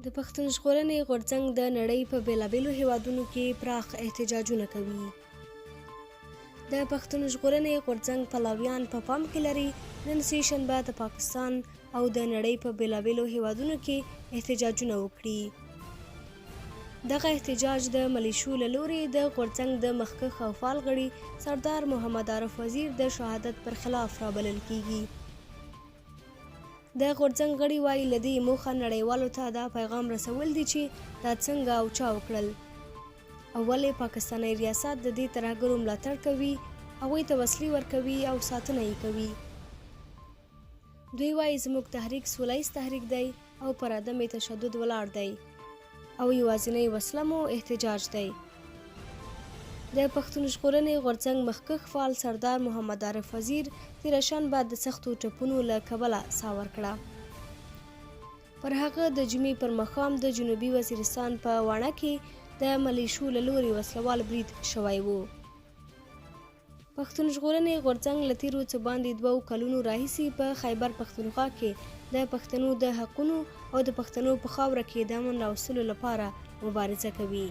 د پښتون ژغورنې غورځنګ د نړۍ په بېلابېلو هېوادونو کې پراخ احتجاجونه کوي. د پښتون ژغورنې غورځنګ پلویان په پام کې لري نن سې شنبه د پاکستان او د نړۍ په بېلابېلو هېوادونو کې احتجاجونه وکړي. دغه احتجاج د ملیشو له لوري د غورځنګ د مخکښ او فعال غړي سردار محمد عارف وزیر د شهادت پر خلاف رابلل کیږي. د غورځنګ غړي وايي له دې موخه نړیوالو ته دا پیغام رسول دي چې دا څنګه او چا وکړل او ولې پاکستانی ریاست د دې ترهګرو ملاتړ کوي، هغوی ته وسلې ورکوي او ساتنه یې کوي. دوی وايي زموږ تحریک سوله ییز تحریک دی او پر عدم تشدد ولاړ دی او یوازینۍ وسله مو احتجاج دی. د پښتون ژغورنې غورځنګ مخکښ فعال سردار محمد عارف وزیر تېره شنبه د سختو ټپونو له کبله ساه ورکړه. پر هغه د جمعې پر ماښام د جنوبي وزیرستان په واڼه کې د ملیشو له لوري وسلوال برید شوی و. پښتون ژغورنې غورځنګ له تېرو څه باندې دوو کلونو راهیسې په خیبر پښتونخوا کې د پښتنو د حقونو او د پښتنو په خاوره کې د امن راوستلو لپاره مبارزه کوي.